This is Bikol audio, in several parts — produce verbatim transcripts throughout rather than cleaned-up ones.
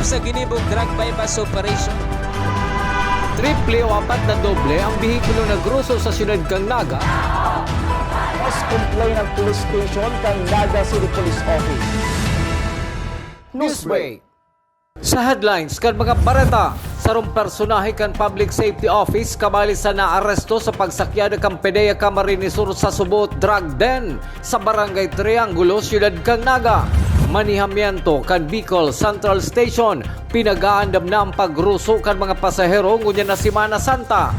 Sa ginibong drug buy-bust operation. Triple o apat na doble ang behikulo na gruso sa siyudad kan Naga. Mas complain ang police station kan Naga City Police Office. Newsbreak. Sa headlines kan mga bareta, sarong personahe kan Public Safety Office kabali sa naaresto sa pagsakyada kan PDEA Camarines Sur sa suboot drug den sa Barangay Triangulo, siyudad kan Naga. Manihamiento kan Bicol Central Station, pinag-aandam na ang pagruso kan mga pasahero ngunyan na Semana Santa.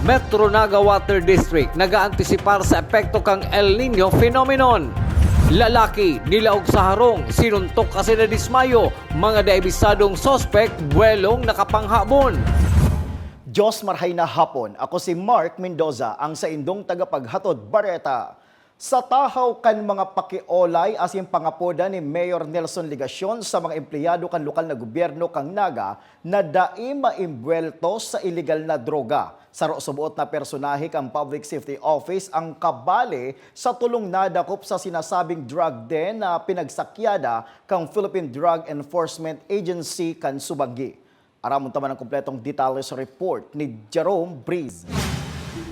Metro Naga Water District nag-aantisipar sa epekto kan El Niño phenomenon. Lalaki, nilaog sa harong, sinuntok asin nadismayo, mga daibisadong suspek, buwelong nakapanghabon. Diyos marhay na hapon. Ako si Mark Mendoza, ang saindong tagapaghatod bareta. Sa tahaw kan mga pakiolay asin pangapodan ni Mayor Nelson Legacion sa mga empleyado kan lokal na gobyerno kan Naga na dai maimbwelto sa iligal na droga. Saro suboot na personahe kan Public Safety Office ang kabali sa tolong nadakop sa sinasabing drug den na pinagsakyada kan Philippine Drug Enforcement Agency kan Subangui. Aramon ta man ang kompletong detalye sa report ni Jerome Breeze.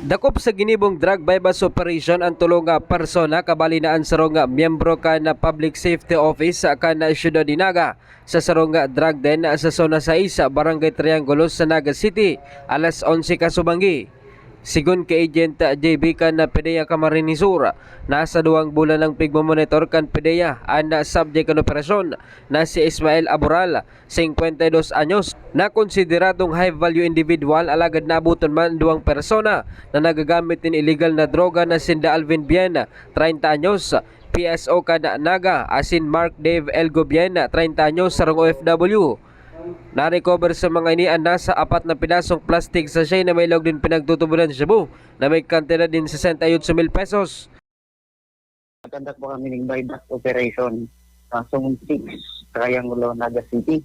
Dakop sa ginibong drug buy-bust operation ang tolong nga persona, kabali na an sarong nga miyembro kan Public Safety Office kan siyudad nin Naga. Sa sarong nga drug den sa Zona sais, Barangay Triangulo sa Naga City, alas onse kasubanggi. Sigon ki Agent J B kan PDEA Camarines Sur, nasa duwang bulan nang pigmomonitor kan PDEA an subject kan operasyon na si Ismael Aboral, singkwenta y dos anyos, na konsideradong high-value individual, alagad naabutan man duwang persona na nagagamit nin iligal na droga na sinda Alvin Bien, treinta anyos, P S O kan Naga, asin Mark Dave El Gobien, treinta anyos, sarong O F W. Na-recover sa mga ini an nasa apat na pidasong plastic sachet na may laog nin pinagtutubodan shabu na may kantidad nin sesenta y ocho mil pesos. Nagkandak po kami ng buyback operation sa Zone six, Triangulo, Naga City.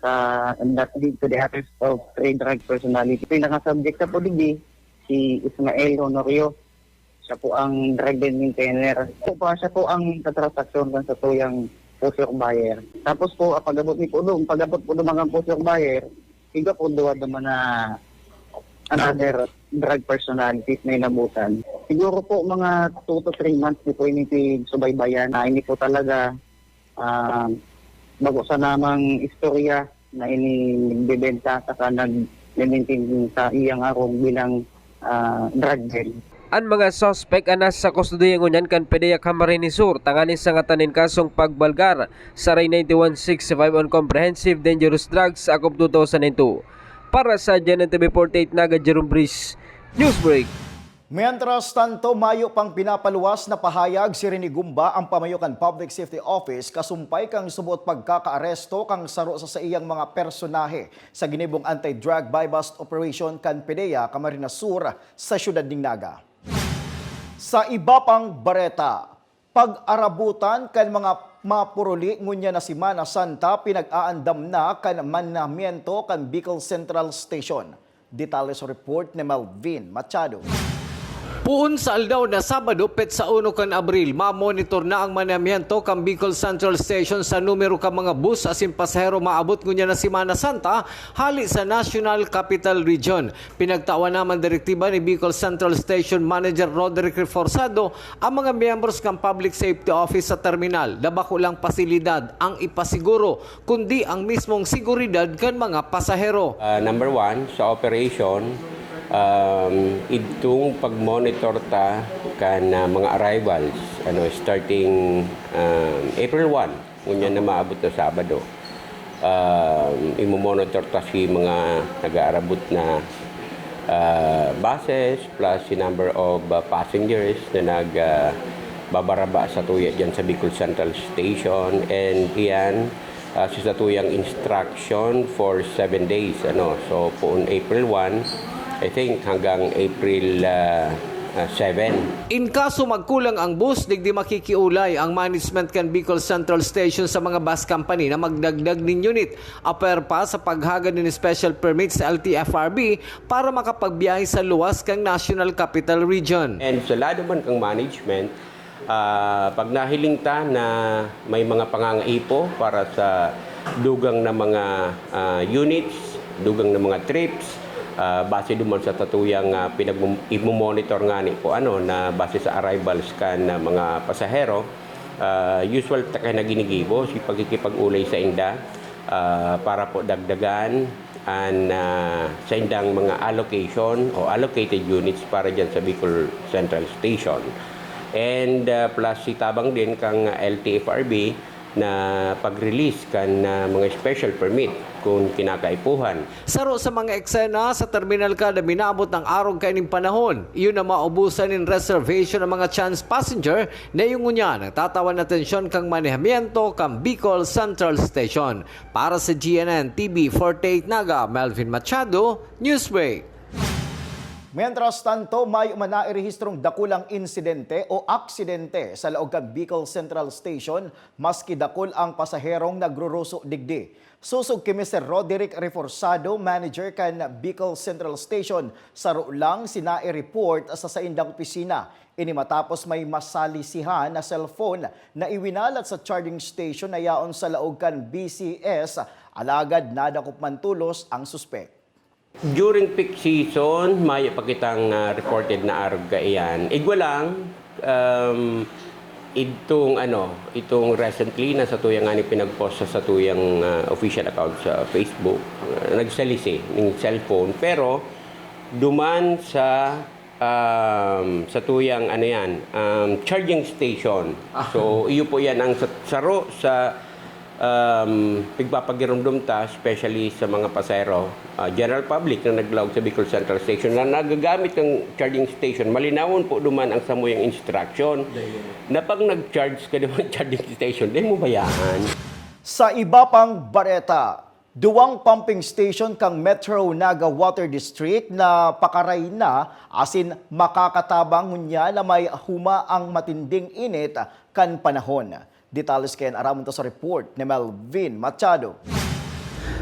Sa, and that lead to the arrest of three drug personality. Pinaka-subject sa po digdi, si Ismael Honorio. Siya po ang drug den maintainer. Po pa, siya po ang katransaksyon kan sa tuyang pusher buyer. Tapos po, pag-abot ni po doon, pag-abot po ng mga pusher buyer, iba po duwa naman na another drug personalities na inabutan. Siguro po mga two to three months di po ini subaybayan. Ah, hindi po talaga, ah, bago sa namang istorya na inibebenta saka nag-maintain sa iyang arog bilang, ah, drug den. An mga suspek an nasa kustodiya ngunyan kan PDEA Camarines Sur tanganing sangatan nin kasong pagbalgar sa RA ninety-one sixty-five on Comprehensive Dangerous Drugs Act of two thousand two. Para sa G N N T V forty-eight Naga, Jerome Breeze, Newsbreak. Mientras tanto, mayo pang pinapaluwas na pahayag si Rene Gumba, ang pamayo kan Public Safety Office, kasumpay kan suboot pagkakaaresto kan saro sa saiyang mga personahe sa ginibong anti-drug buy-bust operation kan PDEA Camarines Sur sa siyudad nin Naga. Sa iba pang bareta, pag-arabutan kan mga mapuruli ngunyan na Semana Santa pinag-aandam na kan manihamiento kan Bicol Central Station. Detalye sa report ni Melvin Machado. Poon sa aldaw na Sabado, petsa uno kan Abril, mamonitor na ang manihamiento kan Bicol Central Station sa numero kan mga bus asin pasahero maabot ngunyan na Semana Santa hali sa National Capital Region. Pinagtawan na man direktiba ni Bicol Central Station Manager Roderick Reforzado ang mga miyembros kan Public Safety Office sa terminal na bako lang pasilidad ang ipasiguro, kundi ang mismong seguridad kan mga pasahero. Ah, number one, sa operation, um, idtong pag-monitor ta kan, ah, mga arrivals, ano, starting, um, April one, ngunyan na maabot na Sabado. Um, imo-monitor ta si mga nag-aarabot na, ah, buses plus si number of, ah, passengers na nag, ah, babaraba sa tuya dyan sa Bicol Central Station, and iyan, ah, sa satuyang instruction for seven days, ano. So, poon April one, I think, hanggang April, ah, ah, seven. In kaso magkulang ang bus, digdi makikiulay ang management kan Bicol Central Station sa mga bus company na magdagdag nin unit, apwera pa sa paghagad nin special permit sa L T F R B para makapagbiyahe sa luwas kan National Capital Region. And sa lado man kang management, ah, pag nahiling ta na may mga pangangaipo para sa, Dugang na mga, ah, units, dugang na mga trips, ah, base duman sa satuyang, ah, pinagmo-, imo-monitor ngani po, ano, na base sa arrivals kan, ah, mga pasahero, ah, usual ta kay na ginigibo si pagkikipag-ulay sainda, ah, para po dagdagan an, ah, saindang mga allocation o allocated units para diyan sa Bicol Central Station. And, ah, plus si tabang din kang L T F R B na pag-release kan, ah, mga special permit kun kinakaipuhan. Saro sa mga eksena sa terminal kada minabot ang arog kaining panahon. Iyo na maubusan nin reservation ang mga chance passenger na iyo ngunyan nagtatawan atensyon kan manehamiento kan Bicol Central Station. Para sa G N N T V forty-eight Naga, Melvin Machado, Newsbreak. Mientras tanto, mayo man nairehistrong dakulang insidente o aksidente sa laog kan Bicol Central Station, maski dakul ang pasaherong nagruruso digdi. Sosog ki Mister Roderick Reforzado, manager kan Bicol Central Station, saro lang si nai-report sa saindang opisina. Ini matapos may masalisihan na cellphone na iwinalat sa charging station na yaon sa laog kan B C S, alagad nadakop man tolos ang suspek. During peak season, mayo pa kitang, ah, reported na arog kaiyan. Igwa lang, um, itong ano, itong recently na satuyang ngani pinag-post sa satuyang, ah, official account sa Facebook, ah, nagsalisi ning cellphone, pero duman sa, um, satuyang ano yan, um, charging station. Ah. So, iyo po yan ang sa-, saro sa, um, pigpapagiromdom ta, especially sa mga pasahero, ah, general public na naglaog sa Bicol Central Station na nagagamit ng charging station. Malinawon po duman ang samuyang instruction. Dahil na pag nag-charge ka duman charging station, di mo bayaan. Sa iba pang bareta, duwang pumping station kan Metro Naga Water District na pakaray na asin makakatabang ngunyan na may huma ang matinding init kan panahon. Detalles kayan aramon ta sa report ni Melvin Machado.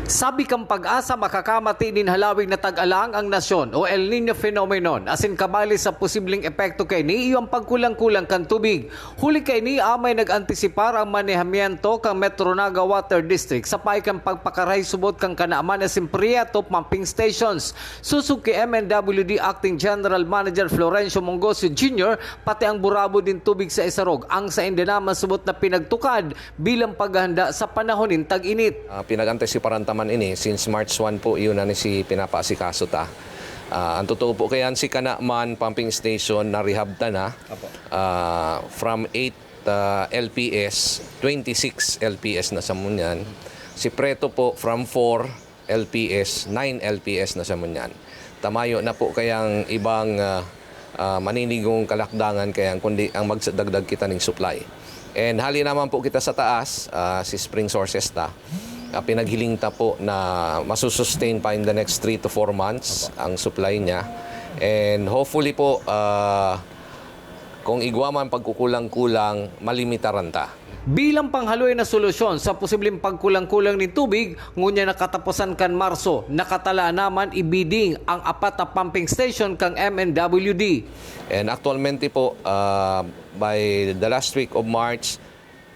Sabi kan PAGASA, makakamati nin halawig na tag-alang ang nasyon o El Niño phenomenon, asin kabali sa posibleng epekto kaini iyo ang pagkulang-kulang kan tubig. Huli kaini, amay nag-antisipar ang manehamiento kan Metro Naga Water District sa paagi kan pagpakarahay subot kan kanaman asin proyekto pumping stations. Sosog ki M N W D Acting General Manager Florencio Mongosio Junior, pati ang burabod nin tubig sa Isarog ang sainda naman subot na pinagtukad bilang paghahanda sa panahon nin tag-init. Ah, pinag-antisiparan ta man ini since March one po, iyo na ni si pinapaasikaso ta. Ah, ang totoo po kayan, si Kanaman Pumping Station na-rehab ta na. Apo. Ah, from eight, ah, L P S, twenty-six L P S na sa ngunyan. Si Preto po, from four L P S, nine L P S na sa ngunyan. Ta mayo na po kayang ibang, ah, ah, maninigong kalakdangan kayan, kundi ang magdagdag kita ning supply. And hali naman po kita sa taas, ah, si spring sources ta. Ah, pinaghiling ta po na masusustain pa in the next three to four months ang supply niya. And hopefully po, ah, kung igwa man pagkukulang-kulang, malimitaran ta. Bilang panghaluay na solusyon sa posibleng pagkulang-kulang nin tubig, ngunyan na kataposan kan Marso, nakatala naman i-bidding ang apat na pumping station kan M N W D. And aktualmente po, ah, by the last week of March,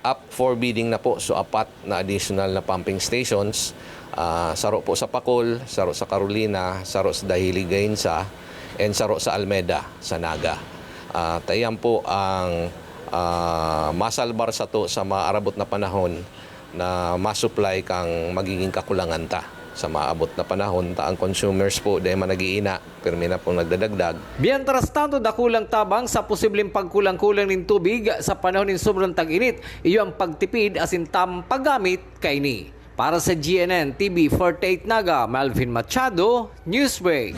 up for bidding na po. So, apat na additional na pumping stations, ah, saro po sa Pacol, saro sa Carolina, saro sa Dahili, Gainza, and saro sa Almeda, sa Naga. Ah, ta iyan po ang, ah, masalbar sato sa maarabot na panahon na ma-supply kang magiging kakulangan ta sa maabot na panahon, ta ang consumers po, dai man nag-iina, pirmi na pong nagdadagdag. Mientras tanto, dakulang tabang sa posibleng pagkulang-kulang nin tubig sa panahon nin sobrang tag-init, iyo ang pagtipid asin tamang paggamit kaini. Para sa G N N T V forty-eight Naga, Melvin Machado, Newsbreak.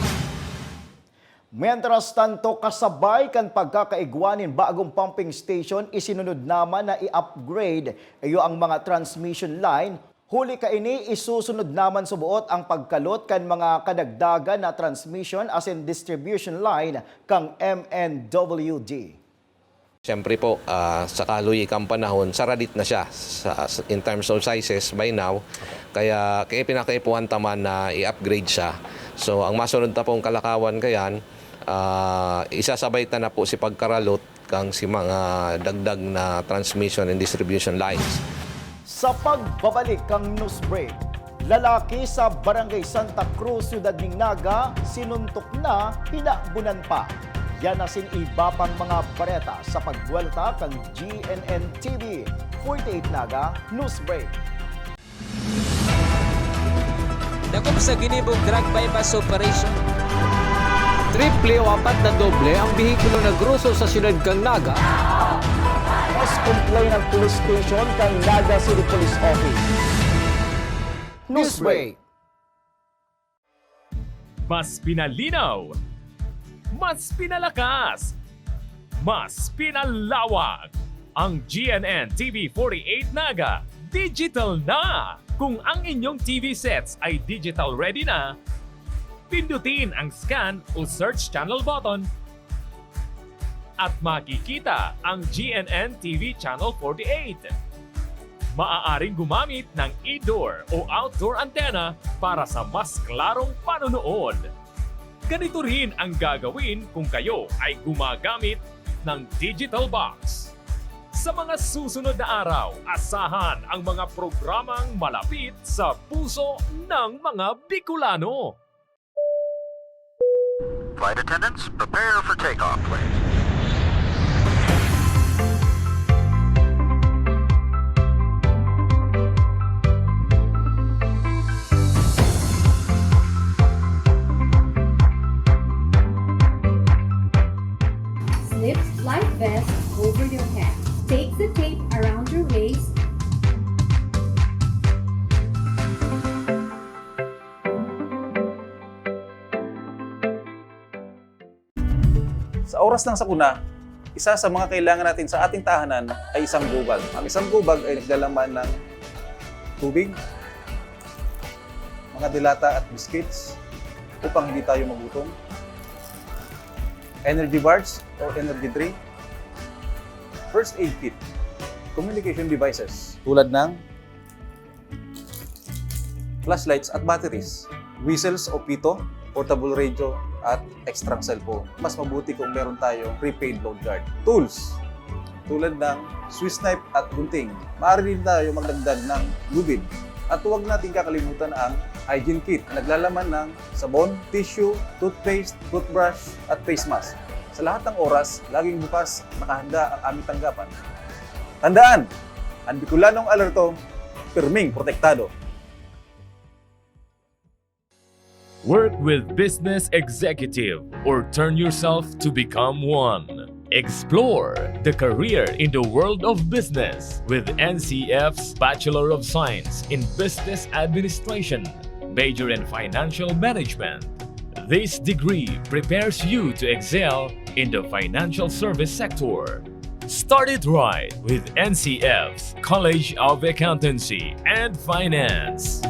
Mientras tanto, kasabay kan pagkakaigwa nin bagong pumping station, isinunod naman na i-upgrade iyo ang mga transmission line. Huli kaini, isusunod naman suboot ang pagkalot kan mga kadagdagan na transmission asin distribution line kan M N W D. Siyempre po, ah, sa kaluy kan panahon, saradit na siya sa, sa, in terms of sizes by now. Kaya, kaya pinakaipuhan ta man na i-upgrade siya. So, ang masunod ta pong kalakawan kayan, ah, isasabay ta na po si pagkaralot kang si mga dagdag na transmission and distribution lines. Sa pagbabalik kan news break, lalaki sa Barangay Santa Cruz, Siyudad nin Naga, sinuntok na, hinabunan pa. Yan asin iba pang mga bareta sa pagbuwelta kan G N N T V forty-eight Naga News Break. Dakop sa ginibong drug buy-bust operation. Triple o apat na doble ang behikulo na groso sa siyudad kan Naga. Mas complain ang police station kan Naga City Police Office. Newsbreak. Mas pinalinaw, mas pinalakas, mas pinalawak. Ang G N N T V forty-eight Naga, digital na! Kung ang inyong T V sets ay digital ready na, pindutin ang scan o search channel button at makikita ang G N N T V Channel forty-eight. Maaaring gumamit ng indoor o outdoor antenna para sa mas klarong panonood. Ganito rin ang gagawin kung kayo ay gumagamit ng digital box. Sa mga susunod na araw, asahan ang mga programang malapit sa puso ng mga Bicolano. Flight attendants, prepare for takeoff, please. Slip life vest over your head. Take the tape around your waist. Sa oras ng sakuna, isa sa mga kailangan natin sa ating tahanan ay isang gubag. Ang isang gubag ay naglalaman ng tubig, mga delata at biscuits upang hindi tayo magutom, energy bars or energy drink, first aid kit, communication devices tulad ng flashlights at batteries, whistles o pito, portable radio, at extrang cellphone. Mas mabuti kung meron tayong prepaid load guard. Tools, tulad ng Swiss knife at gunting. Maaari din tayo magdagdag ng lubid. At huwag nating kakalimutan ang hygiene kit na naglalaman ng sabon, tissue, toothpaste, toothbrush, at face mask. Sa lahat ng oras, laging bukas, nakahanda ang aming tanggapan. Tandaan, ang Bicolanong alerto, pirming protektado. Work with business executive or turn yourself to become one. Explore the career in the world of business with N C F's Bachelor of Science in Business Administration, major in Financial Management. This degree prepares you to excel in the financial service sector. Start it right with N C F's College of Accountancy and Finance.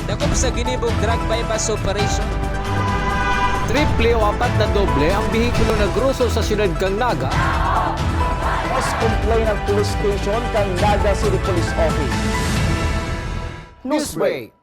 Dakop sa ginibong drug buy-bust operation. Triple o apat na doble ang behikulo na groso sa siyudad kan Naga. Mas complain ang police station kan Naga City Police Office. Newsbreak.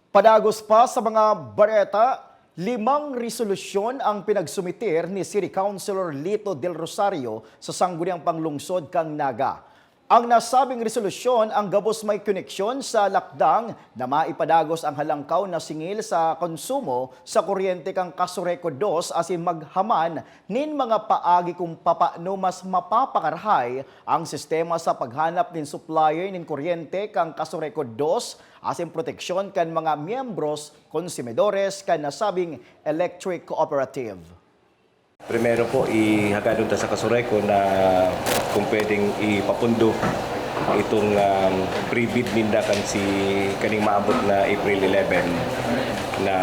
Padagos pa sa mga bareta, limang resolusyon ang pinagsumiter ni City Councilor Lito Del Rosario sa Sangguniang Panglungsod kan Naga. Ang nasabing resolusyon ang gabos may koneksyon sa lakdang na maipadagos ang halangkaw na singil sa konsumo sa kuryente kan Casureco dos asin maghaman nin mga paagi kung papano mas mapapakarahay ang sistema sa paghanap nin supplier nin kuryente kan Casureco dos asin proteksyon kan mga miyembros, konsumidores kan nasabing electric cooperative. Primero po, ihagadon ta sa Casureco na kung pwedeng ipapundo itong, um, pre-bid ninda kan si, kaning maabot na April eleven na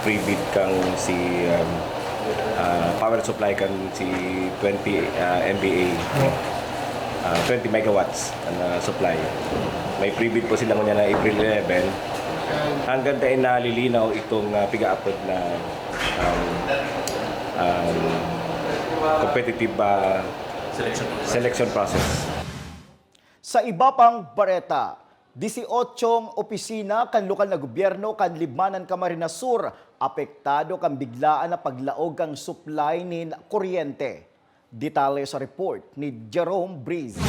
pre-bid kang si, um, ah, power supply kan si twenty, ah, M V A, ah, twenty megawatts ang, ah, supply. May pre-bid po sila ngunyan na April eleven. Hanggang tayo nalilinaw itong, ah, piga-apod na, um, um, competitive, ah, selection process. Sa iba pang bareta, Dieciocho opisina kan lokal na gobyerno kan Libmanan, Camarines Sur apektado kan biglaan na paglaog kan supply nin kuryente. Detalye sa report ni Jerome Breeze.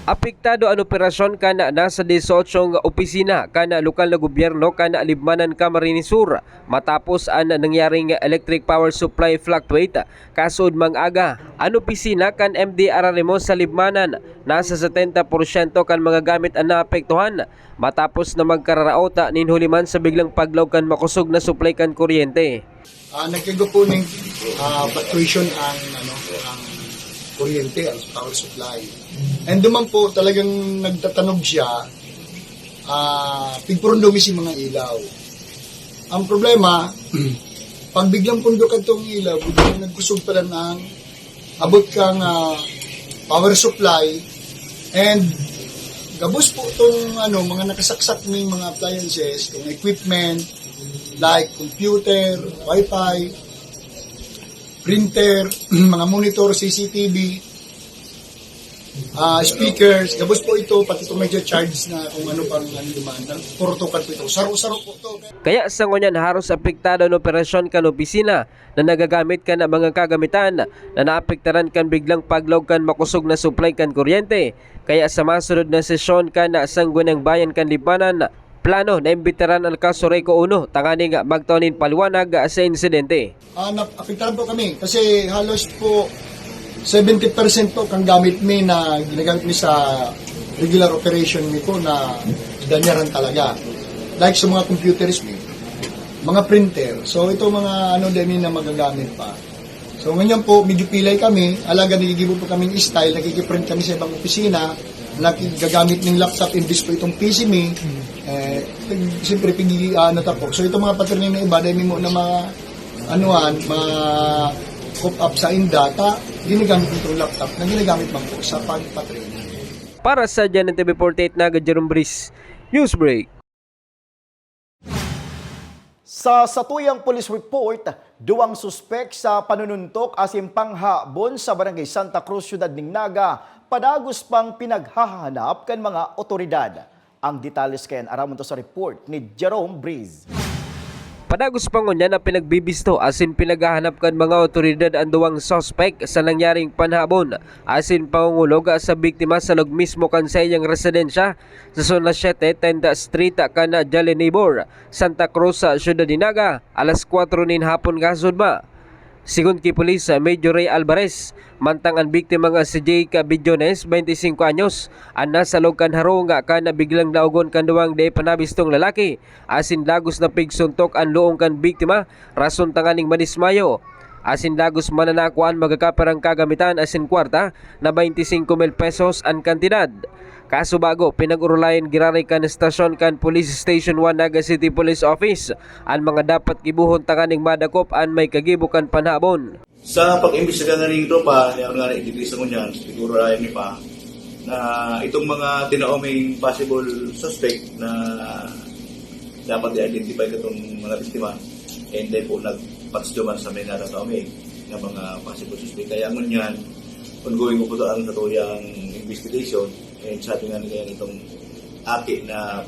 Apektado an operasyon kan nasa dieciocho nga opisina kan lokal na gobyerno kan Libmanan, Camarines Sur matapos an nangyaring electric power supply fluctuate kasuodmang aga. An opisina kan M D R R M O sa Libmanan, nasa setenta porsyento kan mga gamit an naapektuhan matapos na magkararaot nin huliman sa biglang paglaog kan makosog na supply kan kuryente. Ah, nagkagupo ning, ah, fluctuation ang, ano, ang kuryente, ang power supply. And duman po, talagang nagtatanog siya, ah, pigpurundumi si mga ilaw. Ang problema, pag biglang pundok itong ilaw, biglang nagkusog pala ng abot kang, ah, power supply, and gabos po itong, ano, mga nakasaksak may mga appliances, itong equipment, like computer, wifi, printer, mga monitor, C C T V, ah, speakers, gabos po ito, pati itong medyo charge na kung ano pang ano duman, nagpurutukan po ito. Saro-saro po ito. Kaya sa ngunyan, haros apektado an operasyon kan opisina na nagagamit kan mga kagamitan na naapektaran kan biglang paglaog kan makosog na supply kan kuryente. Kaya sa masunod na sesyon kan Sangguniang Bayan kan Libmanan, plano na imbitaran an Kaso Reco uno tanganing magtao nin paliwanag sa insidente. Ah, nap-, apektaran po kami kasi halos po seventy percent po kang gamit mi na ginagamit mi sa regular operation mi po na danyaran talaga. Like sa mga computers mi, mga printer. So, ito mga ano din na magagamit pa. So, ngayon po, medyo pilay kami. Alaga, nagigibo po kaming style. Nakikiprint kami sa ibang opisina. Nakigagamit ng laptop, imbis po itong P C mi. Eh, siyempre, pigi, ano ta po. So, itong mga patrolling na iba, dahil may mo na mga, anuhan, mga coop up sa inda, ta, ginagamit itong laptop na ginagamit man po sa pagpatrolling. Para sa G N N T V forty-eight Naga, Jerome Breeze, Newsbreak. Sa satuyang police report, duwang suspek sa panununtok asin panghabon sa Barangay Santa Cruz, Syudad nin Naga, padagos pang pinaghahanap kan mga otoridad. Ang detalye sa kaiyan, aramon ta sa report ni Jerome Breeze. Padagos pa ngunyan na pinagbibisto asin pinaghahanap kan mga otoridad an duwang suspek sa nangyaring panhabon asin pangungulog sa biktima sa log mismo kan saiyang residensya sa Zona siete, Tenda Street kan Jolly Neighbor, Santa Cruz, sa Syudad nin Naga, alas kwatro nin hapon kasuodma. Sigon ki Pulis Major Ray Alvarez, mantang an biktima nga si Jake Bidiones, twenty-cinco anyos, an nasa log kan harong kan biglang laogon kan duwang dai pa nabistong lalaki, asin dagos na pigsuntok an loong kan biktima, rason tanganing madismayo. Asin dagos mananakwa an magkakaperang kagamitan asin kwarta na twenty-cinco mil pesos an kantidad. Kasubago, pinag-orolayan giraray kan estasyon kan Police Station one Naga City Police Office an mga dapat gibohon tanganing madakop an may kagibo kan panhabon. Sa pag-imbestiga na ning tropa, yaon nga na, itigli sa ngunyan, siguro ay mi pa, na itong mga tinaoming possible suspect na dapat i-identify katong mga biktima, and then po nagpatsuman sa may natataoming na mga possible suspect. Kaya ngunyan, ongoing po ang natuyang investigation, and sabi nga nila itong aki na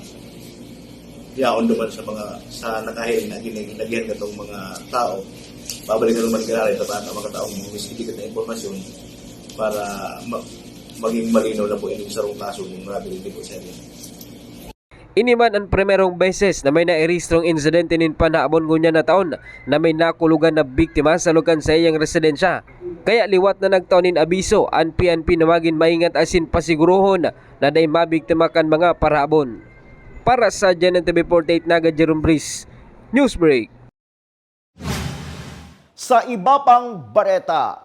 yaon duman sa mga, sa nakahiling na gini-, ginagihan katong mga tao. Pabalik na naman kailangan ito para makataong mga investigative na impormasyon para ma-, maging malinaw na po yung sarong kaso yung marami rin po sa inyo. Ini man an primerong beses na may nairehistrong insidente nin panhabon ngunyan na taon na may nakulogan na biktima sa log kan saiyang residensya. Kaya liwat na nagtao nin abiso an P N P na magin maingat asin pasigurohon na dai mabiktima kan mga parahabon. Para sa G N N T V forty-eight Naga, Jerome Breeze, Newsbreak. Sa iba pang bareta,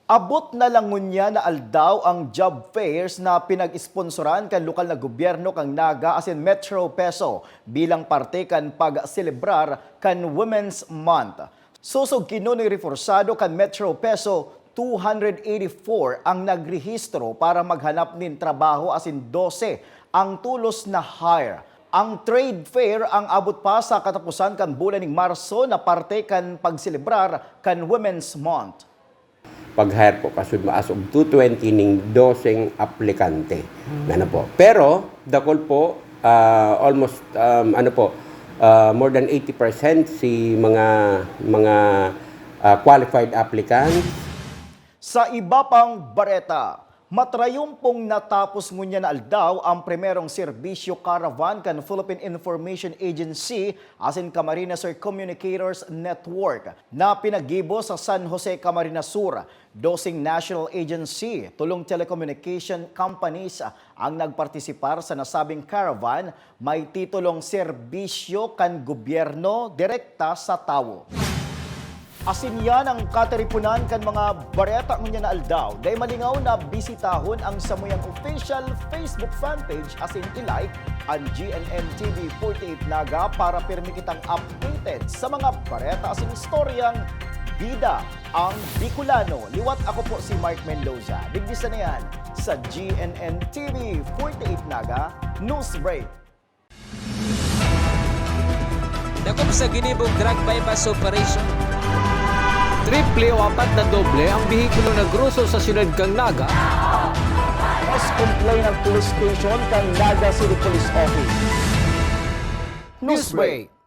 abot na lang ngunyan na aldaw ang job fairs na pinag-sponsoran kan lokal na gobyerno kan Naga asin Metro PESO bilang parte kan pagselebrar kan Women's Month. Sosog ki Nonoy Reforzado kan Metro PESO, two hundred eighty-four ang nagrehistro para maghanap nin trabaho asin dose ang tolos na hire. Ang trade fair ang abot pa sa kataposan kan bulan nin Marso na parte kan pagselebrar kan Women's Month. Pag-hire po, kasud as of two twenty ning doseng aplikante. Ano po. Pero, dakul po, Ah, almost, um, ano po, ah, more than eighty percent si mga, mga, ah, qualified applicants. Sa iba pang bareta, matrayumpong natapos ngunyan na aldaw ang primerong serbisyo caravan kan Philippine Information Agency asin Camarines Sur Communicators Network na pinaggibo sa San Jose, Camarines Sur. Doseng national agency, tolong telecommunication companies ang nagpartisipar sa nasabing caravan, may titulong serbisyo kan gobyerno direkta sa tawo. Asin yan ang katiriponan kan mga bareta ngunyan na aldaw. Dai malingaw na bisitahon ang samuyang official Facebook fanpage asin i-like an G N N T V forty-eight Naga para pirmi kitang updated sa mga bareta asin istoryang bida ang Bicolano. Liwat, ako po si Mark Mendoza. Digdi sana yan sa G N N T V forty-eight Naga News Break. Dakop sa ginibong drug buy-bust operation. Triple o apat na doble ang behikulo na groso sa siyudad kan Naga. Mas complain ang police station kan Naga City Police Office. News Break.